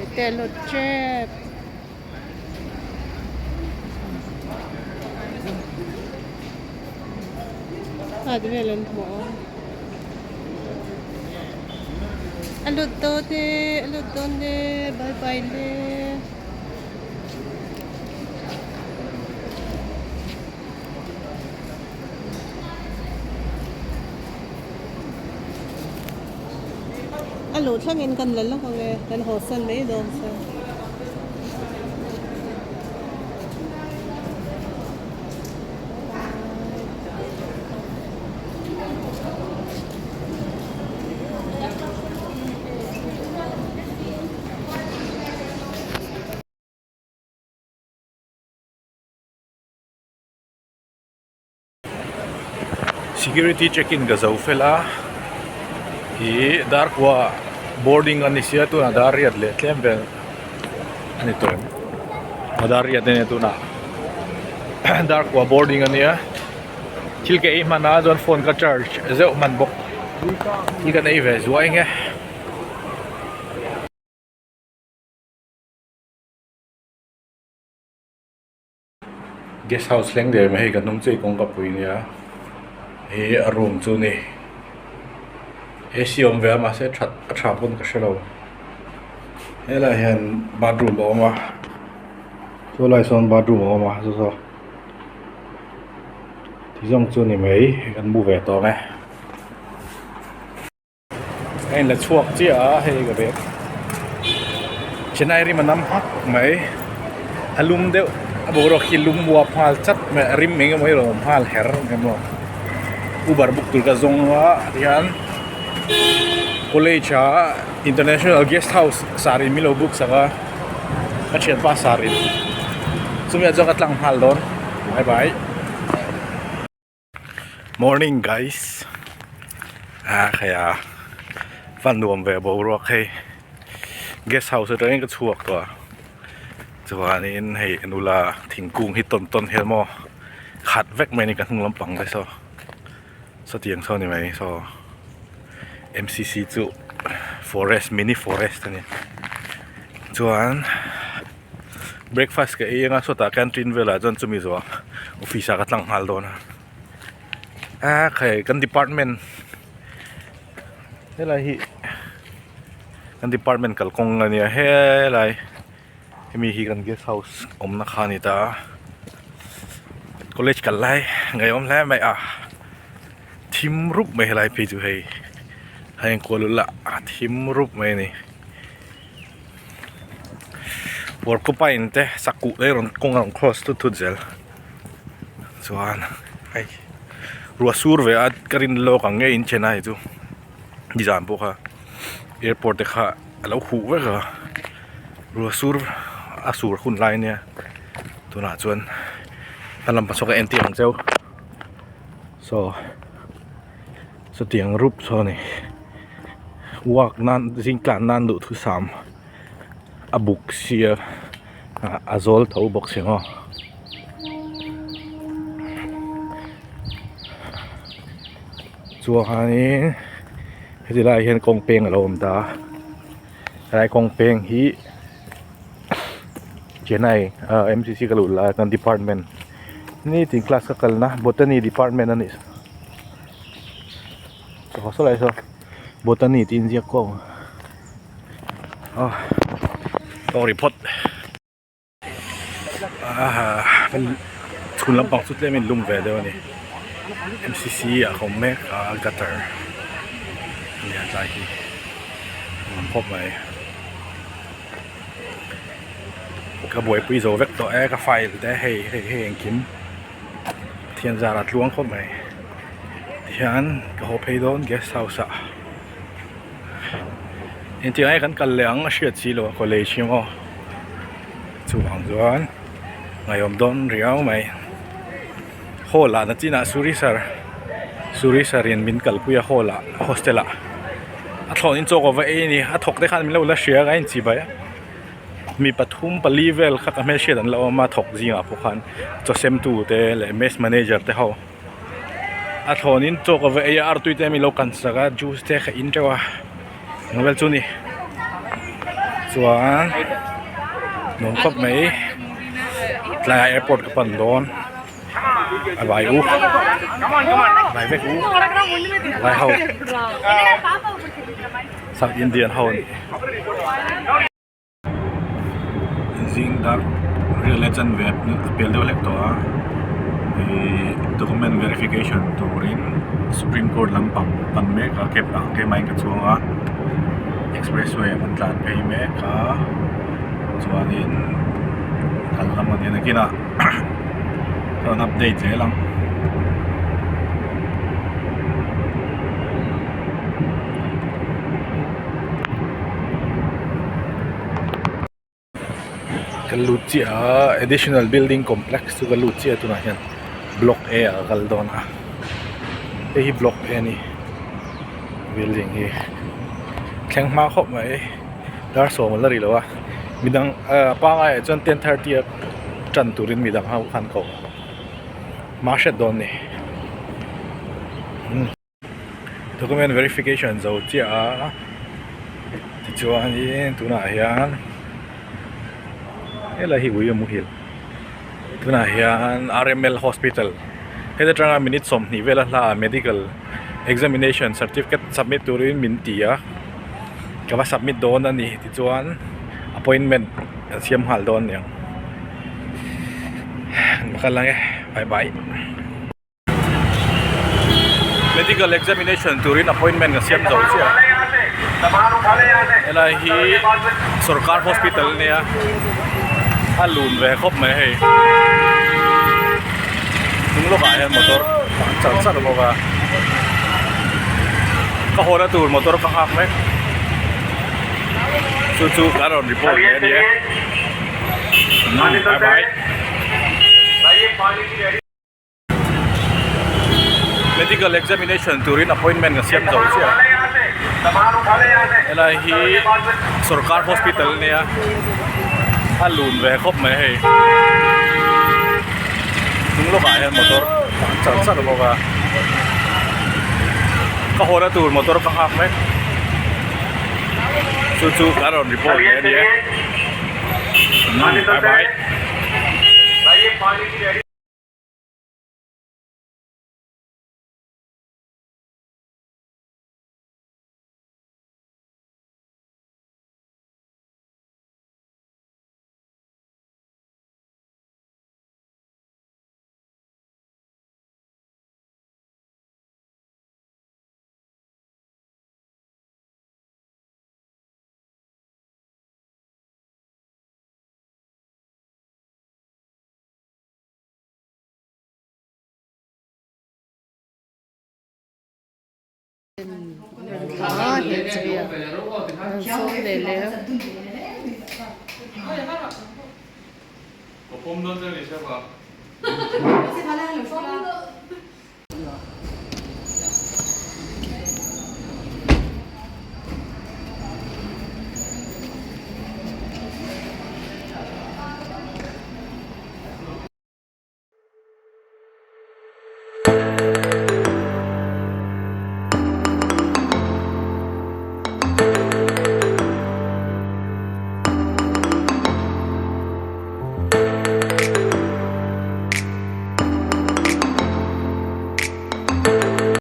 Ete lut tep. At vel an hmu a. A lut dawn e, a lut dawn e, bye bye le. A luh thlangin kan la lawk ang e, kan haw san mai dawn se. Security check in ka zo fel a ih dar kua boarding a ni sia tunah dar riat leh tlem vel a ni tawh em aw dar riat a nia tunah dar kua boarding a nia thil ka ei hman a chuan phone ka charge zeuh hman bawk thil kan ei ve zuai nge. Guest house thleng der mai hei ka hnung chiah kawngka pui nia he a room chu ni A C awm ve a mahse that a tha pawn ka hrelo helaiah hian bathroom a awm a chu lai sawn bathroom a awm a chu saw ti zawng chu ni mai kan mu ve tawng e. A in la chhuak chiah a hei ka bag Chennai rim a nam hak mai a lum deuh a boruak hi lum uap nghal chat mai a rim eng emaw hi a rawn awm nghal her emaw uber book tur ka zawng a tihian college ah international guest house saree min lo book sak a ka thianpa saree chumi ah chuan ka tlang nghal dawn bye bye. Morning guys ah hei a van nuam ve boruak hei guest house atangin ka chhuak tawh a chuanin hei nula thingkung hi tawn tawn hian maw khat vek mai a ni ka hnung lampang te saw sawtiang saw a ni mai saw M C C chu forest mini forest a ni chuan. Breakfast ka ei anga sawtah canteen velah chuan chumi zawh office ah ka tlang nghal dawn a ah khai kan department helai hi kan department kalkawng ania helai hemi hi kan guest house awmna kha a ni ta a college kal lai ngaihawm hle mai a thim rup mai helai phei chu hei a enkual ula a thim rup mai a ni. Porcupine te sakuh te rawn kawng a rawn cross thut thut zel chuan hei ruah sur ve a ka rin lawk ang ngeiin Chennai chu nizan pawh kha airport te kha a lo huh vek a ruah sur a sur hun lai ania tunah chuan a lam pasawk a entir ang cheu saw chutiang rup saw a ni walk nan zing tlan nan duhthusam. A buk sia a zawl tho bawk si maw chuanin heti lai ah hian kawng peng alo awm ta a helai kawng peng hi Chennai ah M C C ka luh lai a kan department nitin class ka kalna botany department a nih saw lai saw botany tih inziak kawng. Tawng ri phawt chhun lampang chu tlem in lum ve deuh a ni M C C ah ka awm mek a gutter a nia tlai hi a nuam khawp mai ka buaipui zo vek tawh e ka file te hei hei hei engkim thian zar a tluang khawp mai tihian ka haw phei dawn guest house ah. Engtiang nge kan kal leh ang a hriat si lo a college hi maw chuvang chuan ngaihawm dawn riau mai hall ah nachinah suri sir suri sir in min kalpui a hall ah hostel ah a thlawn in chaw ka va ei a ni a thawk te khan min lo la hria a ka inchibai a mi pathum pali vel kha ka hmelhriat an la awm a thawk zingah pawh khan chaw sem tu te leh mess manager te ho. A thlawnin chaw ka va ei a artui te mi lo kan sak a juice te ka in teuh a eng vel chu ni Chuan nuam khawp mai tlaiah airport ka pan dawn a vai u vai vek u vai ho south indian ho an ni. Zing dar rial leh chanve a pel deuh hlek tawh a ihh document verification turin supreme court lampang pan mek a cab ah keimah in ka chuang a expressway ah kan tlan phei mek a chuanin kal lam a nia nakinah ka rawn update zel ang. Ka lut chiah a additional building complex chu ka lut chiah a tunah hian block A ah ka kal dawn a hei hi block A a ni building hi thleng hma khawp mai dar sawm a la ri lo a midang ahh pangai ah chuan ten thirty a tan turin midang ho khan ko hma hret dawn a ni. Document verification zo chiah a tichuanin tunah hian helai hi ui a muhil tunah hian R M L hospital heta tanga minute 20 vel a hla ah medical examination certificate submit turin min ti a ka va submit dawn a ni tichuan appointment an siam nghal dawn a niang an va kal ang e bye bye. Medical examination turin appointment ka siam zo chiah a helai hi sorkar hospital a nia a lun ve khawp mai hei hnung lawkah hian motor a an char char bawk a ka haw na tur motor ka nghak mek chu chu ka rawn report leh a ni e bye bye. Medical examination turin appointment ka siam zo chiah a helai hi sorkar hospital a nia a lun ve khawp mai hei hnung lawkah hian motor a an char char bawk a ka haw na tur motor ka nghak mek chu chu ka rawn report leh a ni e bye bye.